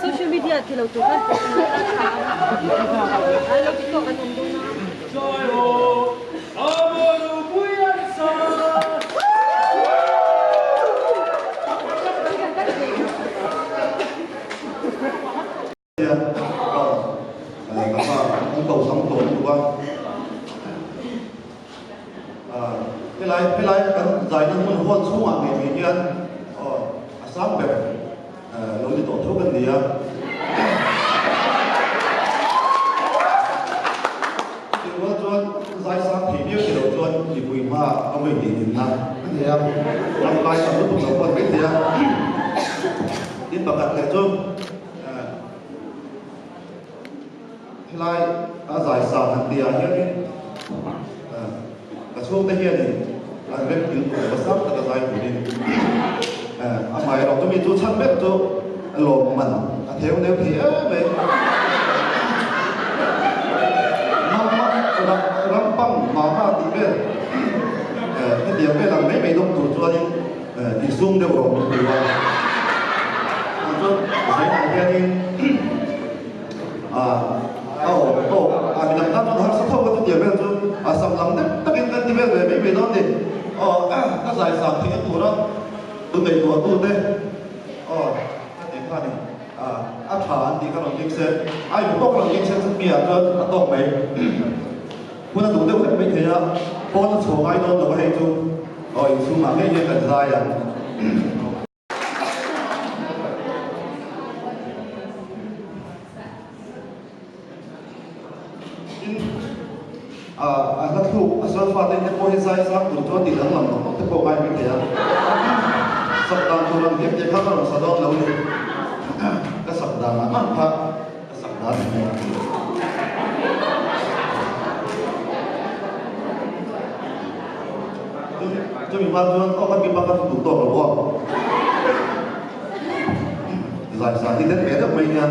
Social media ti lo tur khan an lo ti tawk an awm dawn a. Helai helai kan zaina hmun hall chhungah ngei mai hian a sang ber lo ni tawh tho kan ni a. Chutiang chuan zai sang thei viau ti lo chuan mipui hmaah a vawi hnih dinna a nei a, ram kai tam lutuk lo pawh a ni mai thei a. Tin pakhat leh chu helai a zai sang han tih ah hianin ka chhungte hianin an rem kil tur lo a sang taka zai turin amaherawh chumi chu chhan ber chu lawm man a theu neu thei em mai. Ram pang mama tih vel hetiang vel ang mai mai dawng tur chuanin Insum deuh rawh min ti a. Tah chuan zainah hianin a awm tawk a midang tan chuan harsa tho ka ti tia vel chu a sam lam deuh takin kan ti vel ve mai mai dawn ni. Aw ka zai sang theih a tura tu ngaihtuah tu te aw ka ti kha ni a tha an tih kha rawn keng se a in tawk rawn keng se chu mi ah chuan a tawk mai. Hun a duh deuh hlek mai thei a, pawn a chhuah ngai dawn lo a hei chu aw inchhungah ngei hian kan zai ang. Tin, a hla thluk a solfa te te pawh hi zai sang tur chuan tih danglam lo te pawh ngai mai thei a. Sak dan tur ang diak diak kha ka rawn sa dawn lo ni. Ka sak dan ang ang kha. Ka sak dan a nia. Chumi hma chuan aw ka mipa ka duh tawk lo aw. Zai sa hi det ve deuh mai nia.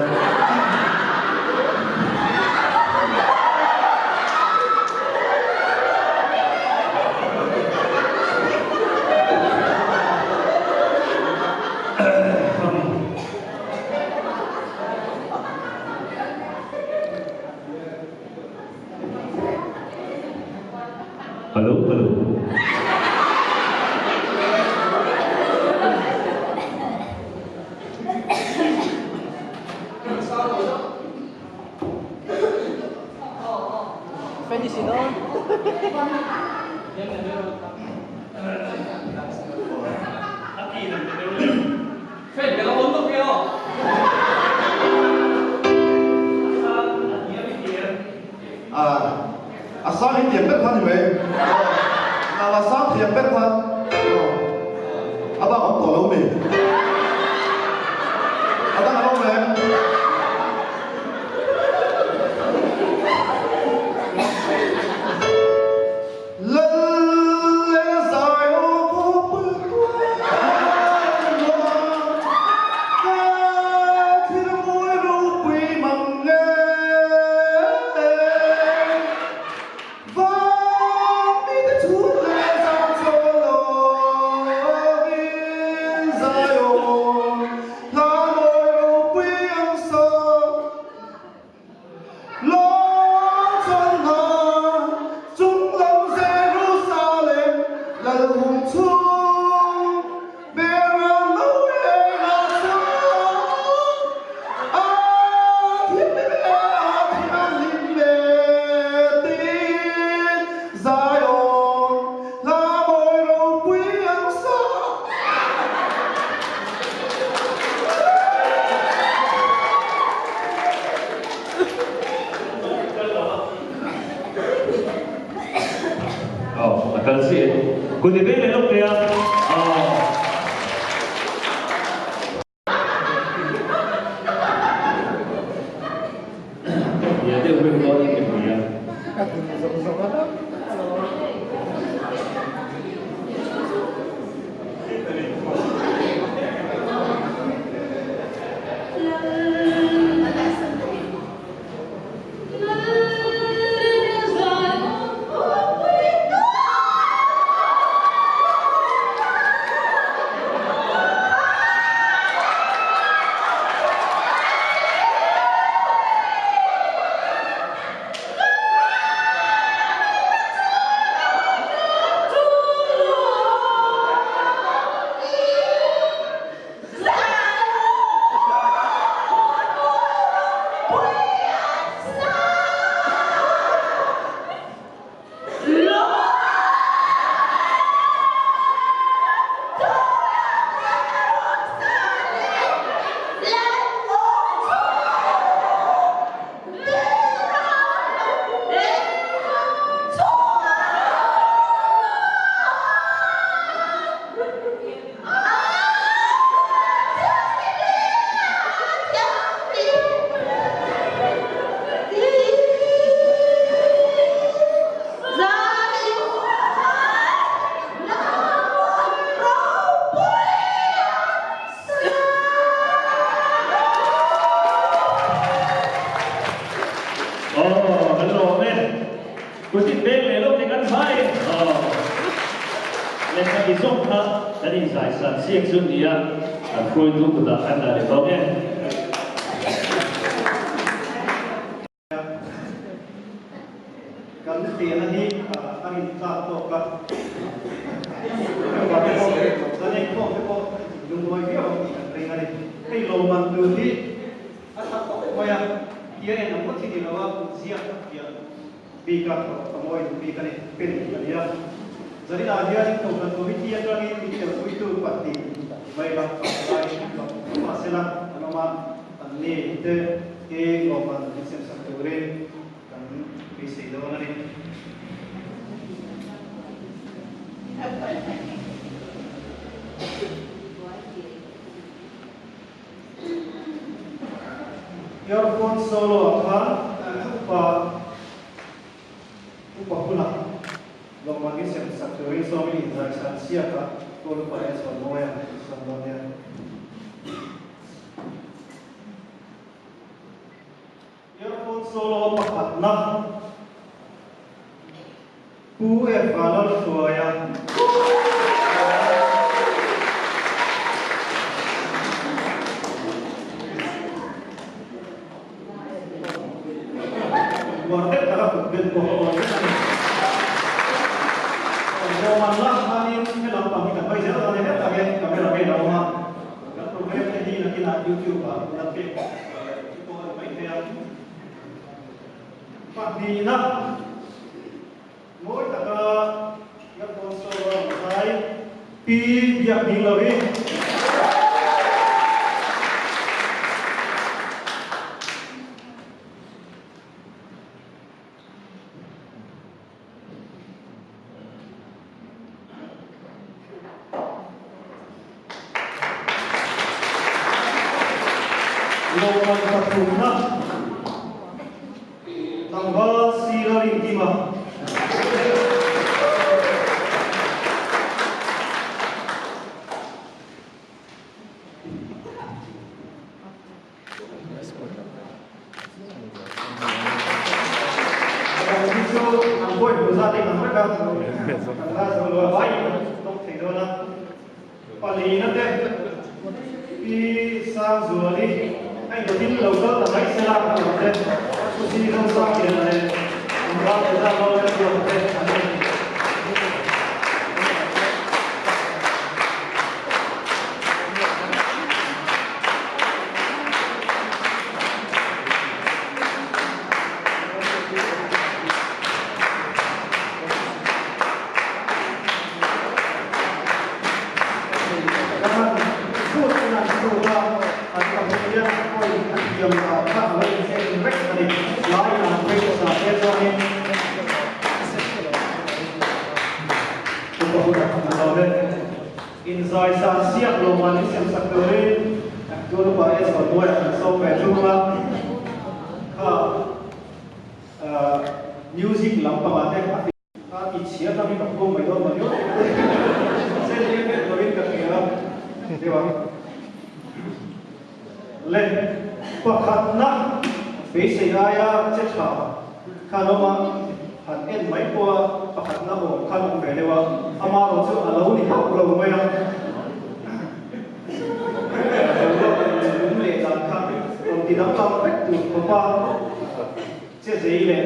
Hello hello. A sang hi thiam ber kha ni mai. Nau a sang thiam ber kha a bak awm tawh lo mi. A dang a lo em? A kal chiah e. Kut i veng leh lawk teh a. Nia deuh ber dawn in ka hria. Kutin beng leh lo te kan vai. Aw. Lehkha ti zawk kha kan inzai san siak chu nia, an hruaitu kutah kan dah leh tawh nge. Kan piahna hi a rin tlak tawk a, upa te pawh kan inkhawm te pawh lungawi viau ang tih kan ring a ni. Hei lawmman tur hi a tha khawp mai a, tia en ang ngawt hi ni lo a, ziak piah bik a, a mawi duh bik a ni, pen a ni a. Zaninah hianin Kohhran Committee atangin min telpuitu pahnih mai la, lai mahsela an awm a. An ni te hi lawmman min sem sak turin kan beisei dawn a ni. Earphone solo ah khan upa upa hunah lawmman min sem sak turin sawmin inzaisan siaka kawl upa en chhuan mawi a sawm dawn nia. Earphone solo pakhatna Pu F Vanlalhruaia. Uar deuh taka kut ben pawh a awm vek a ni. Roman lak khanin he lampang hi kan hawi zel dawn e, hetah hian camera man a awm a. Kan program te hi nakinah YouTube ah la pek chu pawh a ni mai thei a. Pahnihna, mawi taka earphone solo a rawn zai Pi Biakding lo hi. Lawmman pathumna tlangval sir a rin kim a. Hi chu an pawi hmuh zat in ang vek a, kan la zo lo a vai in an tawk thei dawn a. Palina te Pi Sangzuali a intin lo kal ta mai se la ka lo te, Pu Si Zosangkela leh an val te zat lo te chuan te an ni. Inzai san siak lo mahni siam sak turin Tunupa e chhuahtuaiah kan sawm ve thung a, kha music lampangah te a a ti chhia tangin ka phum mai dawn mawni aw chen em em lovin ka hria deuh ang. Le pakhatna beisei aia che tha khan awm a, han en mai pawha pakhatna awm khan awm ve deuh a, amaherawh chu a lo ni hauh lo mai a. Boruak lung leh dan kha rawn ti danglam vek tur khawpa che zei leh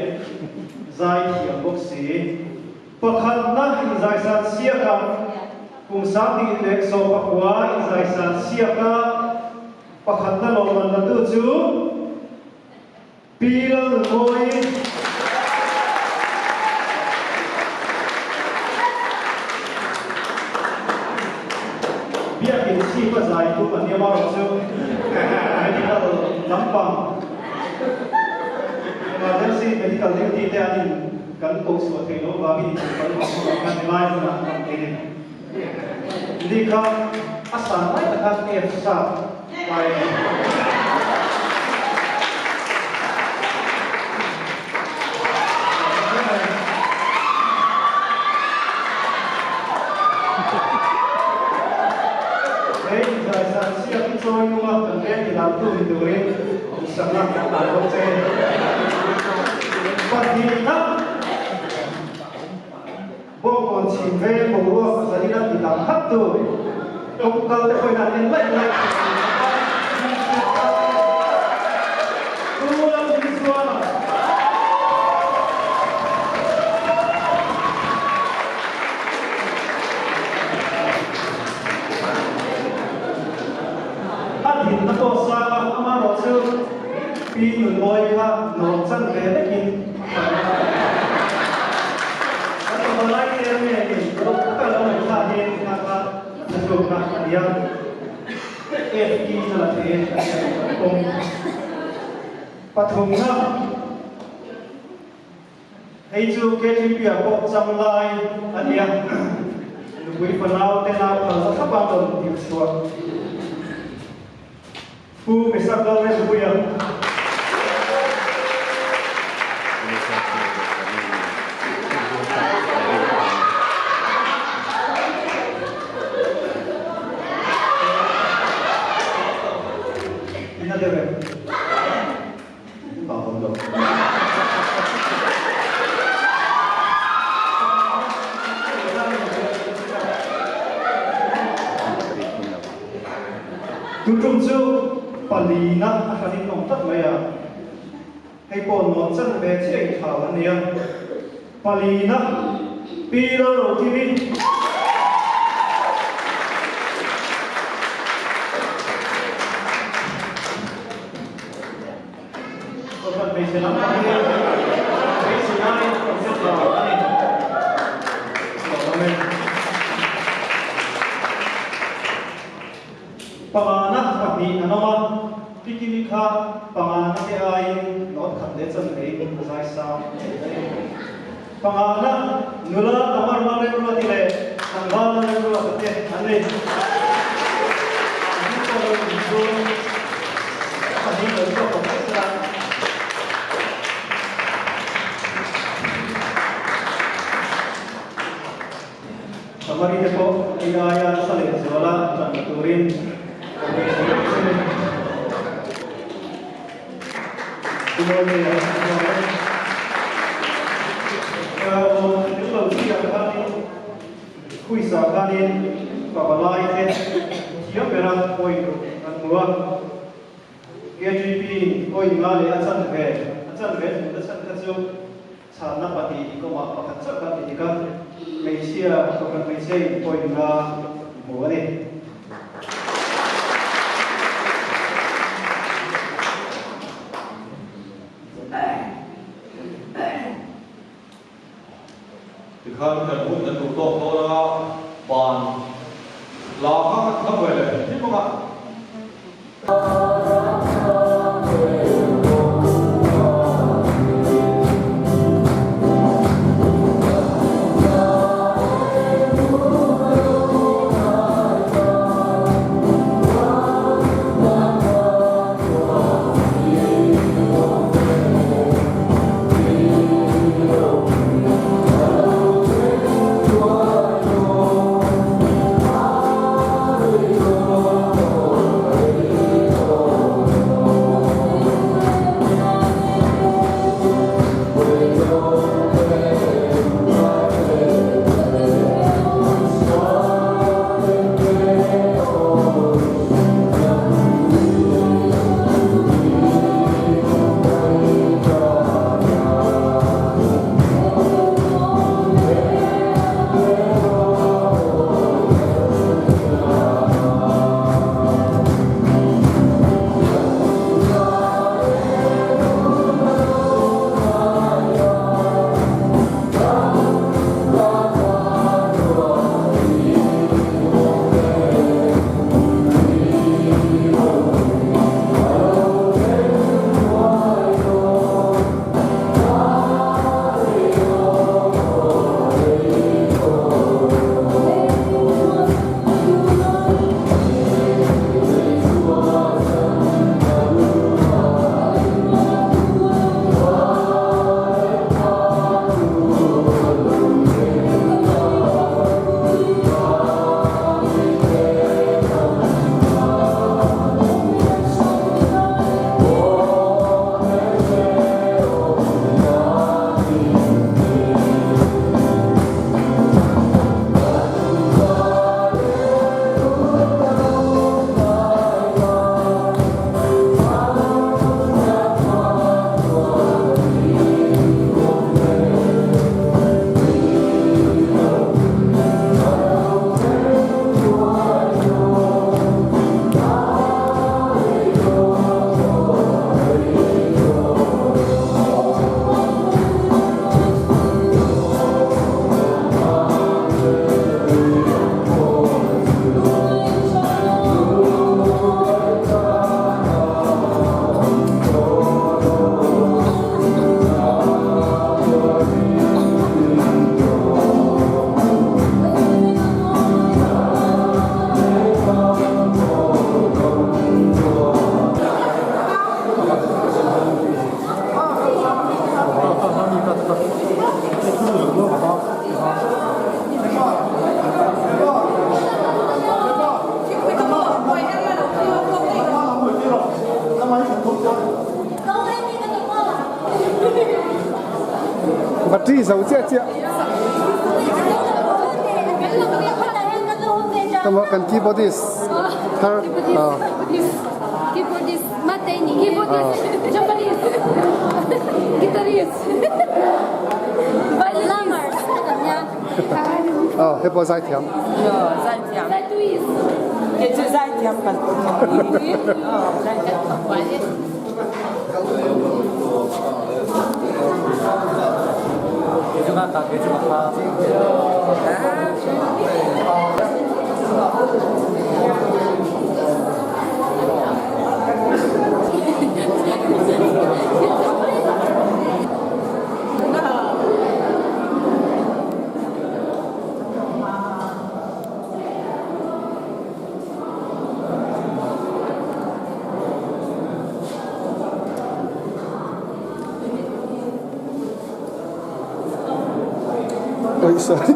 zai thiam bawk si. Pakhatna inzaisan siaka kum 1919 inzaisan siaka pakhatna lawmman latu chu Pi Lalnunmawii. Biakin chhip a zai tum a nia marawh chu medical lampang emergency medical duty te an in Kan koh chhuah theih loh vangin in kal ang ang khan helai hmunah an awm thei a ni. Ni kha a san lai tak khan F sharp kai a ni. Hei zai san siak hi chawi nunga kan veng ti lam tu ni turin duhsakna kan hlan bawk che. Pahnihna. Chhim veng boruak zanin a ti dang hat tu kawngkal te pawhin an en laih laih Pu Lalhmingchhuana. A dinna pawh sang a, amaherawhchu Pi Nunmawi kha nawm chan ve vekin a pan a. Kan fapa lai tel nge in rawk taka lo ngaihthla hian kha kha a tlukna a ni a. FE kha la thei e a nia kan pawm. Pathumna. Hei chu KTP ah pawh cham lai a nia. Nupui fanau te nau phal ta thlap a rawn tirh chhuah. Pu Mesak Lalrempuia. Ina deuh em? Tutum chu palina a hranin awm tlat mai a, hei pawh nawn chan ve chiah inthlau an ni a, palina Pi Lalrokimi. Kohhran hmeichhe lam pang hi hmeichhe laiin rawn hre ta a ni. Lawm e. Pangana pahnih an awm a, Pikini kha pangana te aiin nawt khat leh chan mai a zai sang thei a ni. Pangana nula Tamar Lalremruati leh tlangval Lalremruata te an ni. An pawh lo in chu pahnih lo chhuak tawh mai sela. Tamari te pawh ei aia nasa leh zuala tan turin ka beisei vek che ni. Huisa khanin pavalai te thiam bera point ruk an hmu a, KGP in point nga leh a chanve a chanve thu te chhan kha chu chhanna pahnih ikawmah pakhat chauh kan ti dik a, hmeichhia kohhran hmeichhia in point nga hmu a ni. Tikhan kan hun kan duh tawk dawn a, ban la kha kan tham ve leh hlim ang a. Battery zo chiah chiah. Tama kan keyboardist thar Keyboardist Keyboardist Japanese Guitarist Violinist Oh, he pawh zaithiam. Zaithiam. Kei chu zaithiam kan Oi sorry.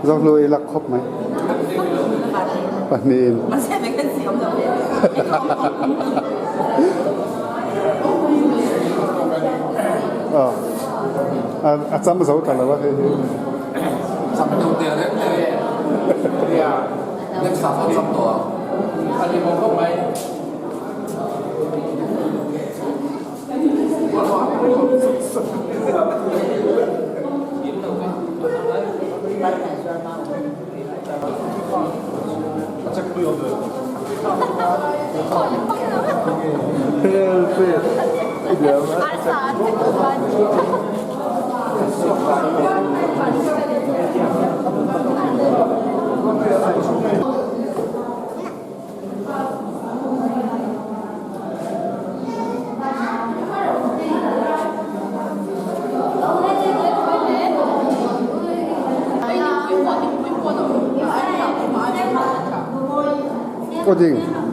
Zohlu i lak khawp mai. Pahnihin. A cham zo ta lo a hei hi. Cham deuh te reng te nia next ah pawh cham tawh ang. A ni maw khawp mai. Coding.